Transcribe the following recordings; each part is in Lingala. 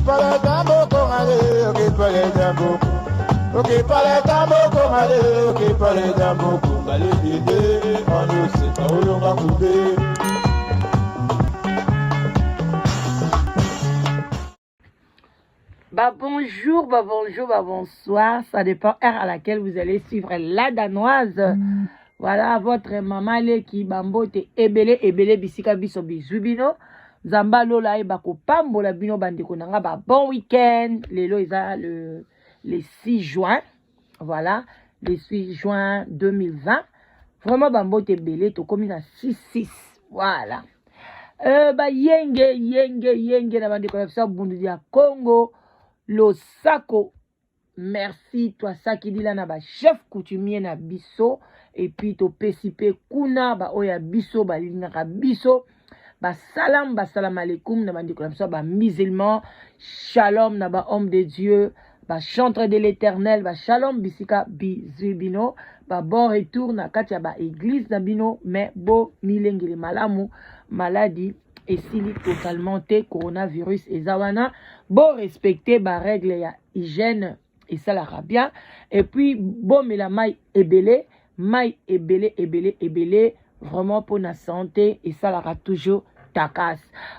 Bah bonjour, bah bonjour, bah bonsoir. Ça dépend heure à laquelle vous allez suivre la danoise. Voilà votre maman leki bambote ebele ebele bisika biso bisous bino. Nzamba lola ayeba kopambola bino bandeko na nga ba bon week-end. Lelo eza le 6 juin. Voilà, le 6 juin 2020. Vraiment bambote ebele tokomi na 6 6. Voilà. Ba yenge yenge yenge na bandeko na biso ya bundu ya Congo losako. Merci twasakidila na ba chef coutumier na biso et puis topesi mpe kuna baoyo ya biso balingaka biso basalam basalam alaikum na bandeko na biso ya bamusulman, shalom na bahomme de Dieu, bachantre de l'Éternel, bashalom bisika bizwi bino, ba bon retour na kati ya baeglise na bino. Mais bo milengele malamu, maladie esili totalement te, coronavirus eza wana, bo respecte barègle ya hygiène, esalaka bien. Et puis bomela mai ebele, mai ebele ebele ebele, vraiment mpona santé esalaka toujours takas.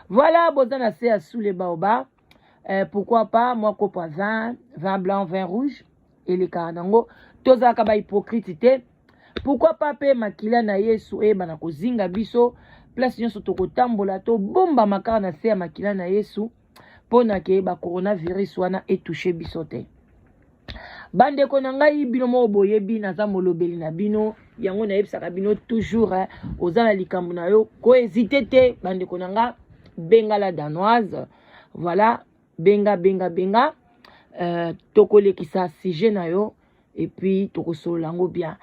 Voilà, boza na se ya sous le baobab. Pourquoi pas mwa kopo ya vin, vin blanc, vin rouge elekaka nango, tozalaka bahypocrite te. Pourquoi pas mpe makila na Yesu eyebana kozinga biso place nyonso tokotambola, tobombama kaka na se ya makila na Yesu mpona ke bacoronavirus wana etouche biso te. Bandeko na ngai, bino moko boyebi naza molobeli na bino, yango nayebisaka bino toujours, oza na likambo na yo, kohésite te. Bandeko na nga, benga la danoise. Voilà, benga benga benga, tokolekisa sujet na yo et puis tokosolola yango bien.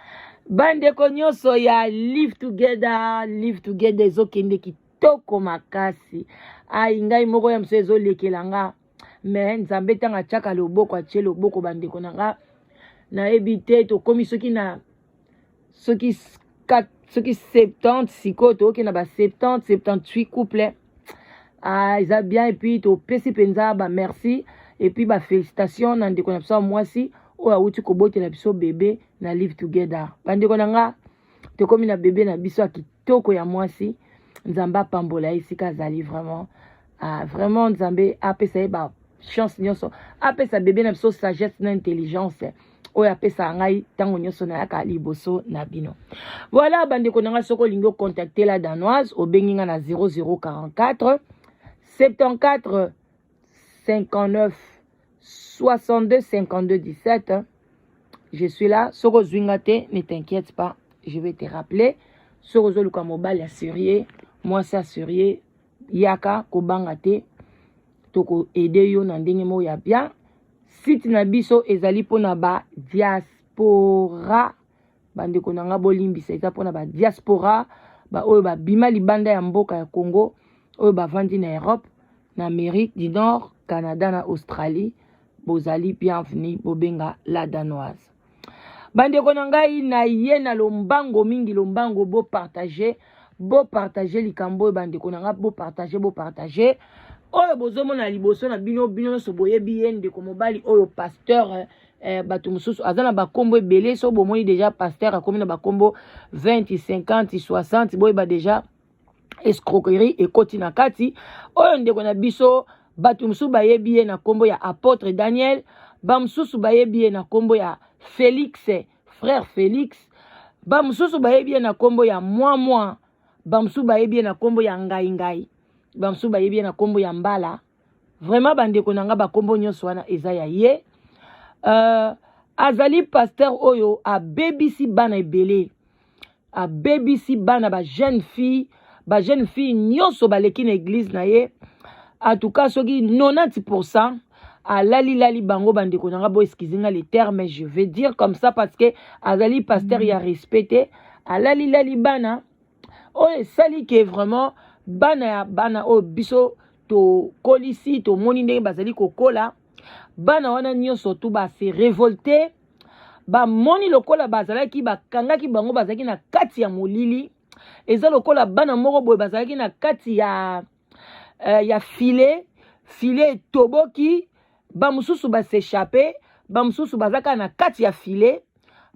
Bandeko nyonso ya Live Together, Live Together ezokende kitoko makasi. Ai, ngai moko ya mosu ezolekela nga, me Nzambe ntango atiaka loboko, atie loboko. Bandeko na nga, nayebi te tokomi soki na soki 70, sikoyo tokokende ba 70, 78 couple. Ah, eza bien. Et puis topesi mpenza bamerci et puis bafélicitation na ndeko na biso ya mwasi oyo awuti kobotela biso bebe na Live Together. Bandeko na nga, tokomi na bebe na biso ya kitoko ya mwasi. Nzambe apambola ye esika azali vraiment. Ah, vraiment Nzambe apesa ye bachance nyonso, apesa bebe na biso sagesse na intelligence oyo apesaka ngai ntango nyonso nayaka liboso na bino. Voilà, bandeko na ngai, soki olingi ocontacte la danoise, obengi nga na 0044 74 59 62 52 17. Je suis là. Soki ozwi nga te, ne t'inquiète pas, je vais te rappeler. Soki ozoluka mobali ya sérieux, mwasi ya sérieux, yaka, kobanga te, tokoaider yo na ndenge moko ya bien. Site na biso ezali mpona badiaspora. Bandeko na nga, bolimbisa, eza mpona badiaspora, baoyo babima libanda ya mboka ya Congo, oyo bavandi na Europe, na Amérique du Nord, Canada na Australie. Bozali bienvenu, bobenga la danoise. Bandeko na ngai, na ye na lombango mingi, lombango, bopartage, bopartage likambo oyo. Bandeko na ngai, bopartage, bopartage. Oyo bozomona liboso na bino, bino nyonso boyebi ye, ndeko mobali oyo, pasteur. Bato mosusu aza na bakombo ebele. So bomoni déjà pasteur akomi na bakombo 20, 50, 60, boyeba déjà escroquerie ekoti na kati. Oyo ndeko na biso, bato mosusu bayebi ye na nkombo ya apôtre Daniel, bamosusu bayebi ye na nkombo ya Félix, frère Félix, bamosusu bayebi ye na nkombo ya Mwamwa, bamosusu bayebi ye na nkombo ya Ngai Ngai, bamosusu bayebi ye na nkombo ya Mbala. Vraiment, bandeko na nga, bakombo nyonso wana eza ya ye. Azali pasteur oyo abebisi bana ebele, abebisi bana bajeune fille, bajeune fille nyonso baleki na église na ye. En tout cas soki 90 alalilali bango. Bandeko na nga, bo excuse nga le terme, je vais dire comme ça parce que azali pasteur ya respect te. Alalilali bana oyo esali ke vraiment bana ya bana oyo biso tokolisi, tomoni ndenge bazali kokola, bana wana nyonso tu base révolte. Bamoni lokola bazalaki bakangaki bango, bazalaki na kati ya molili. Eza lokola bana moko boye bazalaki na kati ya filet. Filet etoboki, bamosusu bas'échapper, bamosusu baza kaka na kati ya filet,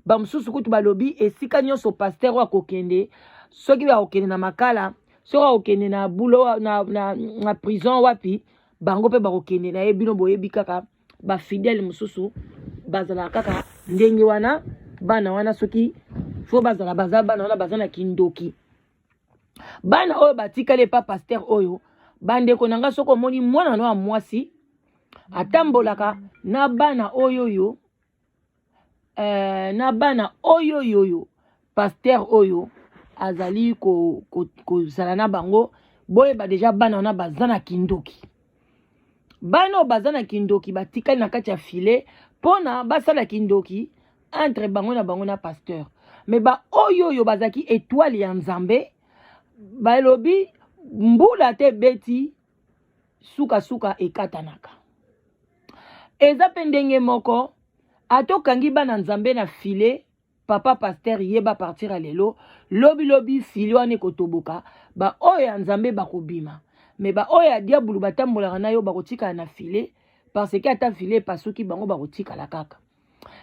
bamosusu kutu balobi esika nyonso pasteur oyo akokende, soki akokende na Makala, soki akokende na bulo na prison wapi, bango mpe bakokende na ye. Bino boyebi kaka bafidèle mosusu bazalaka kaka ndenge wana. Bana wana, soki fo bazala, baza bana wana baza na kindoki. Bana oyo batikali epa pasteur oyo, bandeko na nga, soki omoni mwana no ya mwasi atambolaka na bana oyo, na bana oyo pasteur oyo azali kozala na bango, boyeba déjà bana wana baza na kindoki. Bana oyo baza na kindoki batikali na kati ya filet mpona basala kindoki entre bango na bango na pasteur. Mais baoyo oyo bazalaki étoile ya Nzambe, balobi mbula te ebeti, sukasuka ekatanaka. Eza mpe ndenge moko, ata okangi bana Nzambe na filet, papa pasteur, yeba partir ya lelo, lobilobi filet wana ekotoboka. Baoyo ya Nzambe bakobima, mais baoyo ya diabulu batambolaka na yo bakotikala na filet, parce que ata filet epasuki, bango bakotikala kaka.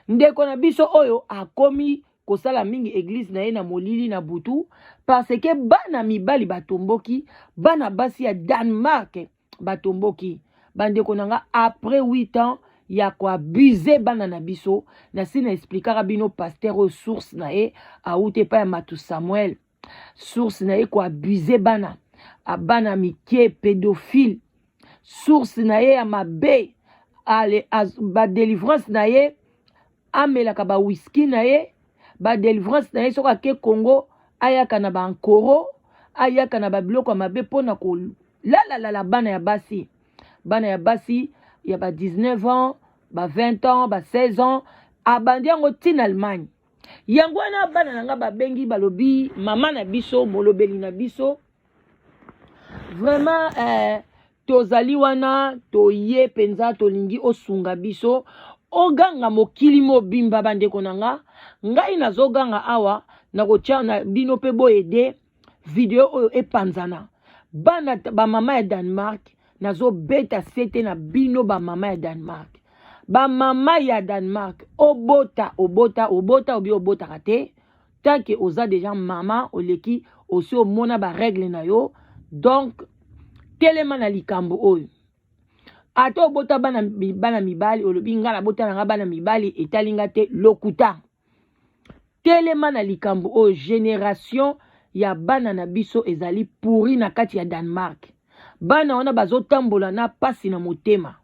Ndeko na biso oyo akomi kosala mingi église na ye na molili, na butu, parce que bana mibali batomboki, bana basi ya Danemark batomboki. Bandeko na nga, après 8 ans ya koabuser bana na biso, nasi na expliquaka bino, pasteur oyo, source na ye awuti epai ya Matu Samuel. Source na ye koabuser bana, bana mike, pédophile. Source na ye ya mabe, badélivrance na ye, amelaka bawhisky na ye. Badélivrance na ye, soki ake Congo, ayaka na bankoro, ayaka na babiloko ya mabe mpona kolalalala bana ya basi, bana ya basi ya ba 19 ans, ba 20 ans, ba 16 ans. Abandi yango ntina Allemagne. Yango wana bana na nga babengi, balobi: "Mama na biso, molobeli na biso, vraiment, tozali wana, toye mpenza, tolingi osunga biso, oganga mokili mobimba." Bandeko na nga, ngai nazoganga awa, nakotia na bino mpe boaider vidéo oyo epanzana. Bana bamama ya Danemark, nazobeta sete na bino, bamama ya Danemark, bamama ya Danemark, obota, obota, obota, obi obotaka te, tant que oza déjà mama, oleki osi omona barègle na yo. Donc telema na likambo oyo. Ata obota bana, bana mibali, olobi: "Ngai nabota na nga bana mibali, etali nga te." Lokuta. Telema na likambo oyo. Génération ya bana na biso ezali pourri na kati ya Danemark. Bana wana bazotambola na pasi na motema.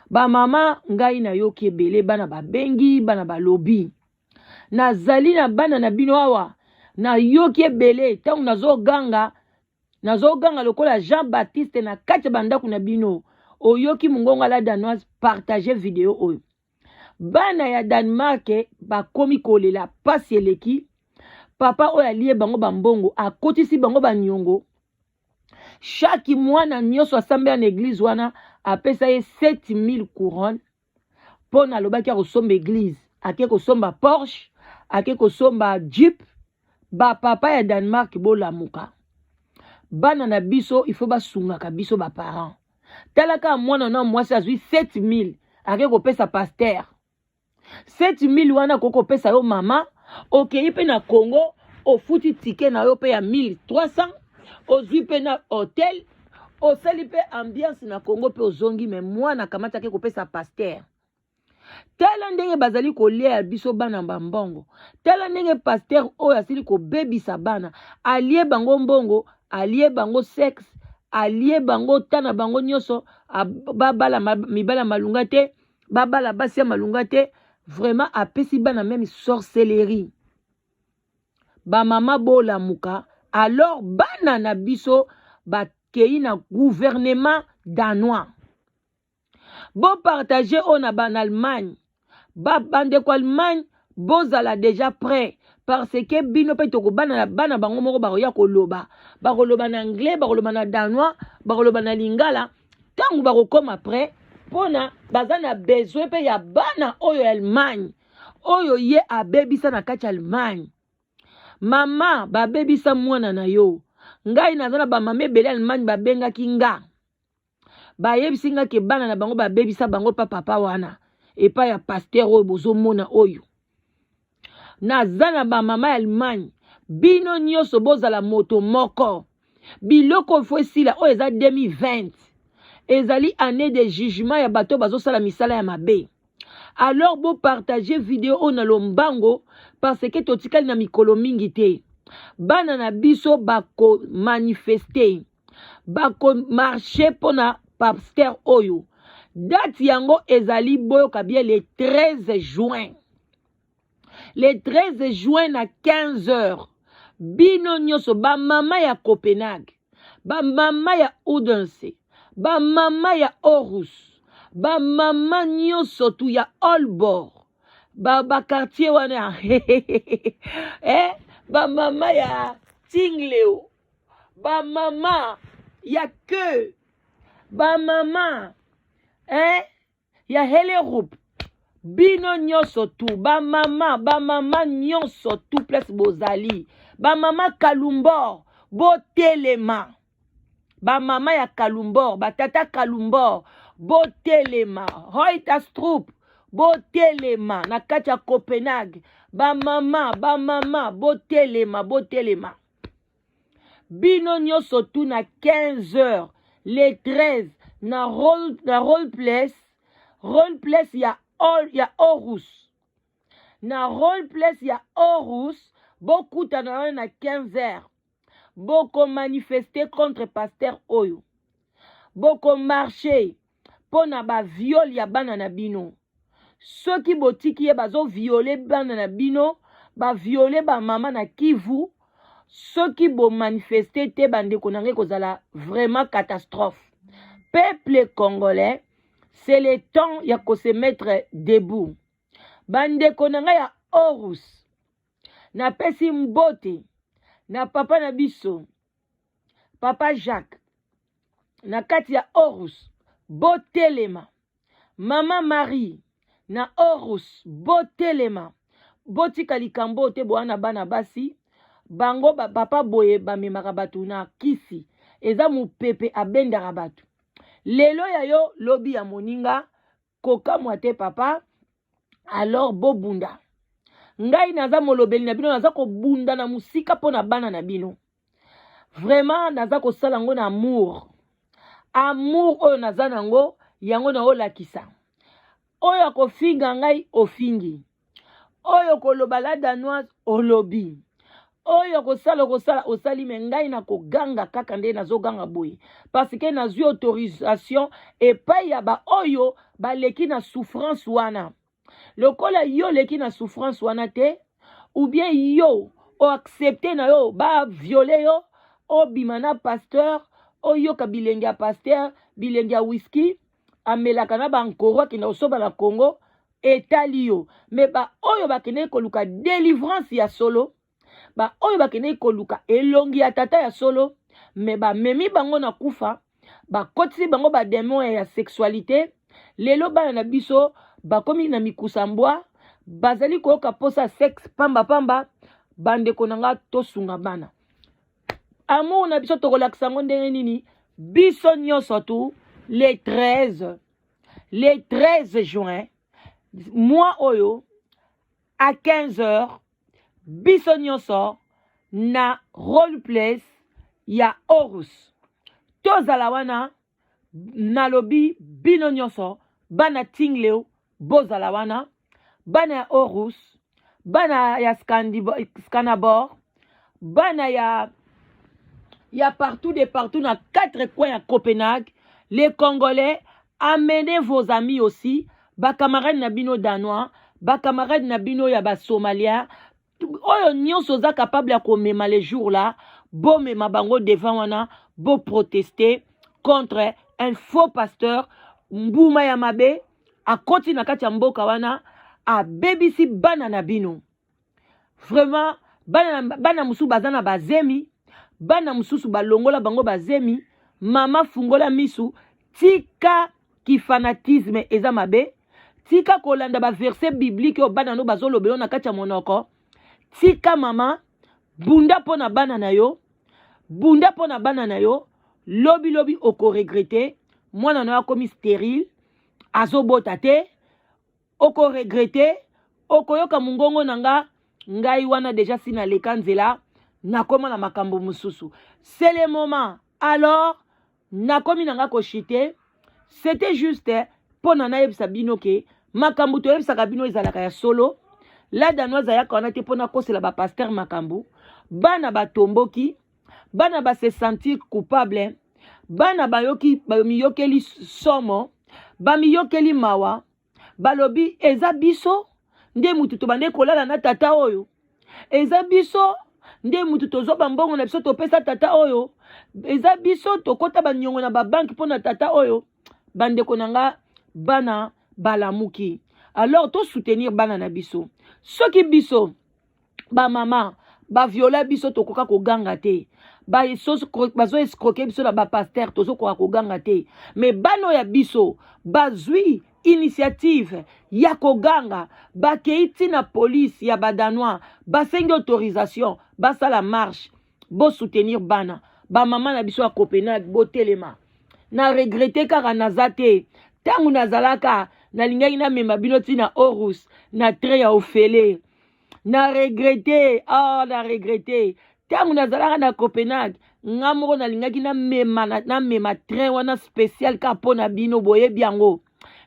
Bamama, ngai nayoki ebele, bana babengi, bana balobi: "Nazali na bana na bino awa." Nayoki ebele ntango nazoganga, nazoganga lokola Jean Baptiste na kati ya bandako na bino. Oyoki mongongo la Danoise, partage vidéo oyo. Bana ya Danemark bakomi kolela, pasi eleki. Papa oyo alie bango bambongo, akotisi bango baniongo. Chaque mwana nyonso asambela na église wana, apesa ye 7000 couronne mpo na alobaki akosomba église, ake kosomba Porsche, ake kosomba Jeep. Bapapa ya Danemark, bolamuka. Bana na biso, il faut basungaka biso baparent. Tala kaka mwana na mwasi azwi 7000, ake kopesa pasteur. 7000 wana akoki kopesa yo mama, okei mpe na Congo, ofuti ticket na yo mpe ya 1300, ozwi mpe na hotel, osali mpe ambiance na Congo mpe ozongi. Mais mwana akamati, ake kopesa pasteur. Tala ndenge bazali kolia ya biso bana bambongo. Tala ndenge pasteur oyo asili kobebisa bana. Alie bango mbongo, alie bango sexe, alie bango ta na bango nyonso. Babala mibala malunga te, babala basi ya malunga te. Vraiment, apesi bana même sorcellerie. Bamama, bolamuka. Alors bana na biso bakei na gouvernement danois. Bopartage oyo na bana Allemagne. Bandeko Allemagne, bozala déjà prêt, parce que bino mpe tokobana na bana bango moko bakoya koloba. Bakoloba na anglais, bakoloba na danois, bakoloba na lingala. Ntango bakokóma prêt, mpona baza na besoin mpe ya bana oyo ya Allemagne oyo ye abebisa na kati ya Allemagne. Mama, babebisa mwana na yo. Ngai naza na bamama ebele Allemagne babengaki nga. Bayebisi nga ke bana na bango babebisa bango pa papa wana, epai ya pasteur oyo bozomona oyo. Naza na bamama ya Allemagne, bino nyonso bozala moto moko. Biloko fo esila, oyo eza 2020, ezali année de jugement ya bato bazosala misala ya mabe. Alors bopartage video oyo na lombango, parce que totikali na mikolo mingi te. Bana na biso bakomanifeste, bakomarche mpona pasteur oyo. Date yango ezali, boyoka bien, le 13 juin. Le 13 juin na 15 heures, bino nyonso, bamama ya Copenhague, bamama ya Odense, bamama ya Aarhus, bamama nyonso tu ya Aalborg, baquartier ba wana, bamama ya Tinglev, bamama ya Køge, bamama ya Hellerup, bino nyonso tu, bamama, bamama nyonso tu, place bozali, bamama Kalundborg, botelema. Bamama ya Kalundborg, batata Kalundborg, botelema. Høje Taastrup, botelema. Na kati ya Copenhague, bamama, bamama, botelema, botelema. Bino nyonso tu, na 15 heures le 13, na Rådhuspladsen, Rådhuspladsen ya Aarhus, na Rådhuspladsen ya Aarhus, bokutana wana na 15 heures. Bokomanifeste contre pasteur oyo, bokomarche mpo na baviol ya bana na bino. Soki botiki ye, bazoviole bana na bino, baviole bamama na Kivu. Soki bomanifeste te, bandeko na ngai, kozala vraiment catastrophe. Peuple congolais, c'est le temps ya kose mettre debout. Bandeko na ngai ya Aarhus, napesi mbote na papa na biso, papa Jacques, na kati ya Aarhus, botelema. Mama Marie na Aarhus, botelema, botika likambo oyo te. Bowana bana basi bango papa boye bamemaka bato na kisi, eza mopepe abendaka bato. Lelo ya yo, lobi ya moninga, kokamwa te papa. Alors bobunda. Ngai naza molobeli na bino, naza kobunda na mosika mpo na bana na bino. Vraiment, naza kosala yango na amour. Amour oyo naza nango, yango naolakisa. Oyo akofinga ngai, ofingi. Oyo koloba la Danoise, olobi. Oyo kosala, okosala, osali. Me ngai nakoganga kaka nde nazoganga boye, parce que nazwi autorisation epai ya baoyo baleki na souffrance wana. Lokola yo oleki na souffrance wana te, ou bien yo oaccepte na yo baviole yo, obima na pasteur, oyoka bilenge ya pasteur, bilenge ya whisky amelaka na bankoro, akenda kosoba na Congo, etali yo. Me baoyo bakendeki koluka délivrance ya solo, baoyo bakendeki koluka elongi ya tata ya solo, me bamemi bango na kufa, bakotisi bango badémon ya sexualité. Lelo bana na biso bakomi na mikusa mbwa, bazali koyoka mposa sexe pambapamba. Bandeko na nga, tosunga bana. Amour na biso, tokolakisa yango ndenge nini? Biso nyonso tu, le 13, le 13 juin, mois oyo, à 15 heures, biso nyonso na Rådhuspladsen ya Aarhus, tozala wana. Nalobi bino nyonso, bana Tinglev, bozala wana, bana ya Aarhus, bana ya Skanderborg, bana ya partout, de partout, na quatre coins ya Copenhague. Les Congolais, amenez vos amis aussi, bacamarade na bino danois, bacamarade na bino ya basomalien, oyo nyonso oza capable ya komema le jour là, bomema bango devant wana, boprotester contre un faux pasteur. Mbuma ya mabe akoti na kati ya mboka wana, abebisi bana na bino. Vraiment, bana, bana mosusu baza na bazemi, bana mosusu balongola bango bazemi. Mama, fungola misu, tika kifanatisme, eza mabe. Tika kolanda baverset biblique oyo bana no bazolobela yo na kati ya monoko. Tika mama, bunda mpo na bana na yo, bunda mpo na bana na yo. Lobilobi okoregretter. Mwana na yo akomi stérile, azobota te, okoregrete, okoyoka mongongo na nga. Ngai wana deja si naleka nzela, nakóma na makambo mosusu. C'est le moment. Alors nakomi na nga koshite. C'était juste mpo na nayebisa bino ke makambo toyebisaka bino ezalaka ya solo. La Danoise ayaka wana te mpo nakosela bapasteur makambo. Bana batomboki, bana base sentir coupable, bana bayoki, bamiyokeli somo, bamiyokeli mawa. Balobi eza biso nde mutu tobande kolala na tata oyo, eza biso nde mutu tozwa bambongo na biso topesa tata oyo, eza biso tokɔta baniongo na babanke mpo na tata oyo. Bandeko na nga, bana balamuki. Alors tosoutenir bana na biso. Soki biso bamama baviola biso, tokoka koganga te. Bazo escroquer biso na bapasteur, tozokoka koganga te. Mais bana oyo ya biso bazwi initiative ya koganga, bakei ntina police ya badanois, basengi autorisation basala marche. Bosoutenir bana. Bamama na biso ya Copenhague, botelema. Na regretter kaka naza te. Ntango nazalaka, nalingaki namema bino ntina Aarhus na train ya ofele. Na regretter, oh, na regretter. Ntango nazalaka na Copenhague, nga moko nalingaki namema train wana spécial kaka mpo na bino. Boyebi yango,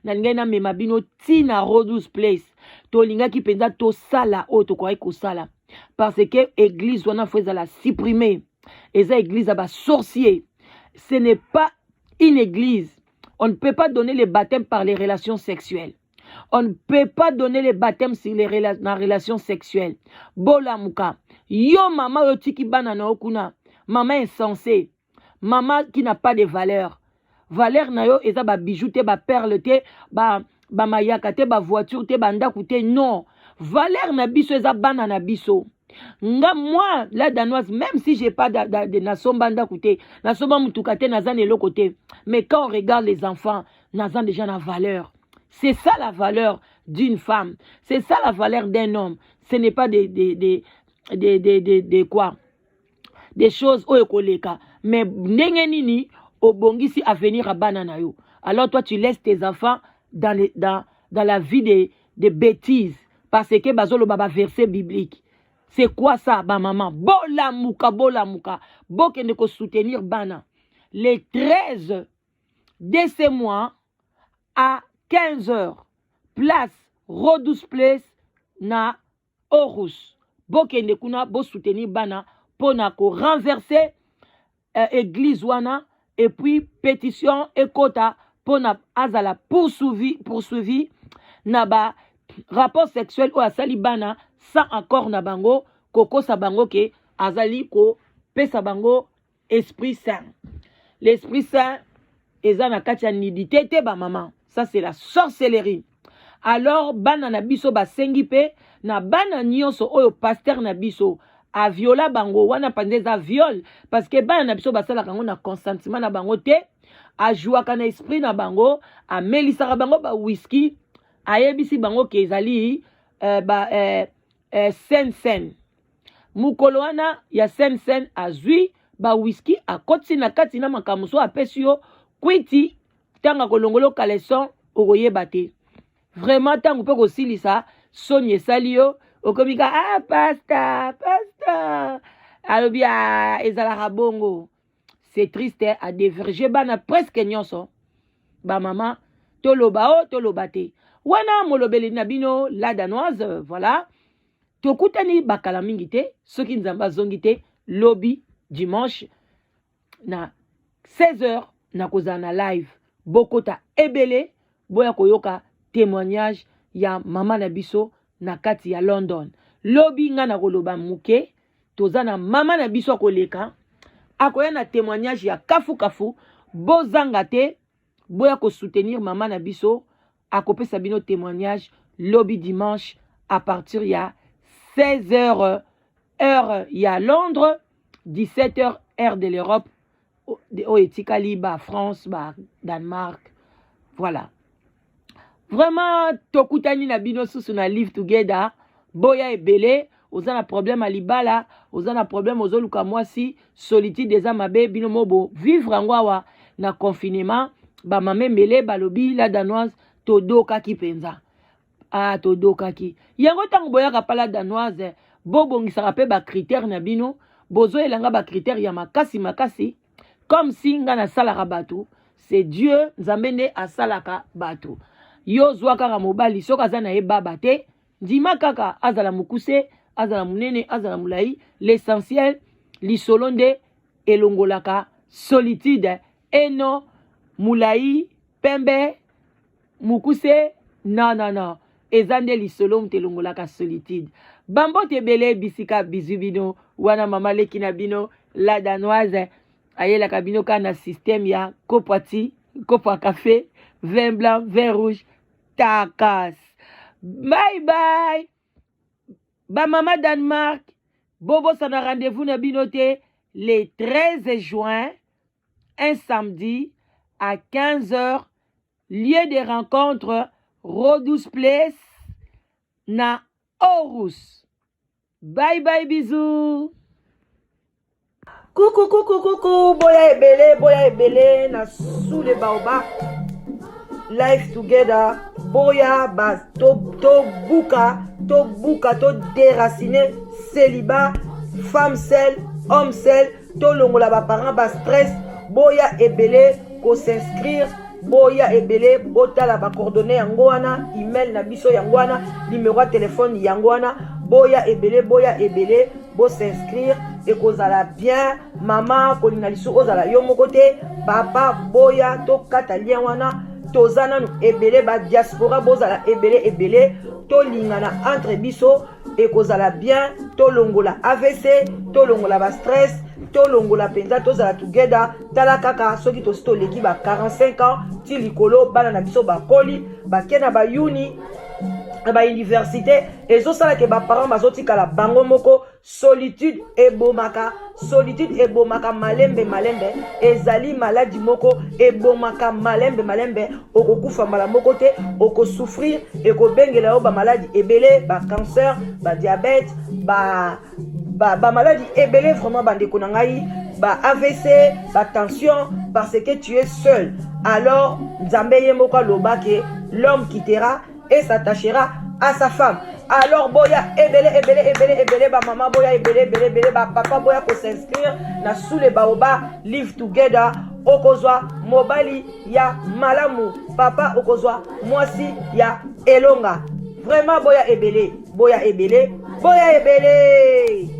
nalingaki namema bino ntina Rådhuspladsen. Tolingaki mpenza tosala oyo tokokaki kosala, parce que église wana faut ezala supprime. Eza église ya basorcier. Ce n'est pas une église. On ne peut pas donner le baptême par les relations sexuelles. On ne peut pas donner le baptême sur les rela na relation sexuelle. Bolamuka. Yo mama oyo tiki bana na yo kuna, mama insensé, mama qui n'a pas de valeur. Valeur na yo eza ba bijoux te, ba perle te, ba bamayaka te, bavoiture te, bandako te. Non, valeur na biso eza bana na biso. Nga, moi la Danoise, même si j'ai pas de nasomba ndako te, nasomba mutuka te, naza na eloko te, mais quand on regarde les enfants, naza déjà na valeur. C'est ça la valeur d'une femme, c'est ça la valeur d'un homme. Ce n'est pas de quoi, des choses oyo ekoleka. Mais ndenge nini obongisi avenir ya bana na yo? Alors toi, tu laisses tes enfants dans la vie de bêtises parce que bazoloba baverset biblique. C'est quoi ça? Bamama, bolamuka, bolamuka, bokende kosoutenir bana les 13 de ce mois à 15 heures, place Rådhuspladsen na Aarhus. Bokende kuna, bosoutenir bana mpona korenverser église wana, et puis pétition ekota mpona azala poursuivi na ba rapport sexuel oyo asali bana sans accord na bango, kokosa bango ke azali kopesa bango Esprit Saint. L'Esprit Saint eza na kati ya nudité te, bamama. Ça, c'est la sorcellerie. Alors bana na biso basengi mpe na bana nyonso oyo pasteur na biso aviola bango wana, mpanza eza viol, parce que bana na biso basalaka yango na consentement na bango te. Ajwaka na esprit na bango, amelisaka bango bawhisky, ayebisi bango ke ezali ba, sainte cène. Mokolo wana ya sainte cène, azwi bawhisky, akotisi na kati na makambo so, apesi yo kwiti. Ntango akolongola caleçon, okoyeba te vraiment. Ntango mpe kosilisa, soni esali yo, okomi ka: "Ah, pasteur, pasteur alobi." Ah, ezalaka bongo. C'est triste. Adévierger bana presque nyonso. Bamama, toloba o toloba te. Wana molobeli na bino, la Danoise. Voilà, tokutani bakala mingi te. Soki Nzambe azongi te, lobi dimanche na 16 heures nakozala na live. Bokota ebele, boya koyoka témoignage ya mama na biso na kati ya London. Lobi nga na koloba moke. Toza na mama na biso akoleka, akoya na témoignage ya kafukafu. Bozanga te, boya kosoutenir mama na biso. Akopesa bino témoignage lobi dimanche à partir ya 16 heures, heure ya Londres, 17 heures, heure de l'Europe oyo etikali, ba France, ba Danemark. Voilà, vraiment tokutani na bino susu na Live Together. Boya ebele. Oza na problème ya libala, oza na problème, ozoluka mwasi, solitude eza mabe. Bino mo bovivre yango awa na confinement. Bamama ebele balobi la danoise todokaki mpenza. Ah, todokaki yango. Ntango boyaka pa la danoise, bobongisaka mpe bacritère na bino. Bozoyelanga bacritère ya makasi makasi, comme si nga nasalaka bato. C'est Dieu, Nzambe nde asalaka bato. Yo zwa kaka mobali, soki aza na ye baba te, ndima kaka, azala mokuse, azala monene, azala molai, l'essentiel lisolo nde elongolaka solitude. Eno molai, pembe, mokuse, non, non, non, eza nde lisolo moto elongolaka solitude. Bambote ebele bisika bizwi bino wana. Mama leki na bino la danoise ayelaka bino kaka na système ya kopo ti, kopo ya café, vin blanc, vin rouge, takas. Bye bye, bamama Danemark. Bobosana rendez-vous na bino te, le 13 juin, un samedi à 15 heures, lieu de rencontre Rodus Place na Aarhus. Bye bye, bisous. Kuku kuku kuku, boya ebele, boya ebele na sous le baobab, life together. Boya ba tobuka, to tobuka, to déraciner célibat, femme seule, homme seul, tolongola baparent bastress. Boya ebele kos'inscrire, boya ebele. Botala bacoordonnées yango wana, email na biso yango wana, numéro ya telefone yango wana. Boya ebele, boya ebele, bos'inscrire, ekozala bien. Mama kolinga lisusu ozala yo moko te, papa boya, tokata lien wana. Toza nanu ebele, badiaspora bozala ebele ebele, tolingana entre biso, ekozala bien. Tolongola AVC, tolongola bastress, tolongola mpenza, tozala together. Tala kaka soki tosi toleki ba 45 ans ti likolo, bana na biso bakoli, bake na bayuni, na bauniversité, ezosalaka baparent bazotikala bango moko. Solitude ebomaka, solitude ebomaka malembe malembe. Ezali maladi moko ebomaka malembe malembe. Okokufa mbala moko te, okosouffrir, ekobengela yo bamaladi ebele, bacancer, badiabète, bamaladi ba ebele. Vraiment, bandeko na ngai, ba AVC, batension, parce que tu es seul. Alors Nzambe ye moko aloba ke l'homme quittera et s'attachera à sa femme. Alors boya ebele ebele ebele ebele, bamama boya ebele ebele ebele, bapapa boya kos'inscrire na sous le baobab, live together. Okozwa mobali ya malamu, papa okozwa mwasi ya elonga. Vraiment, boya ebele, boya ebele, boya ebele.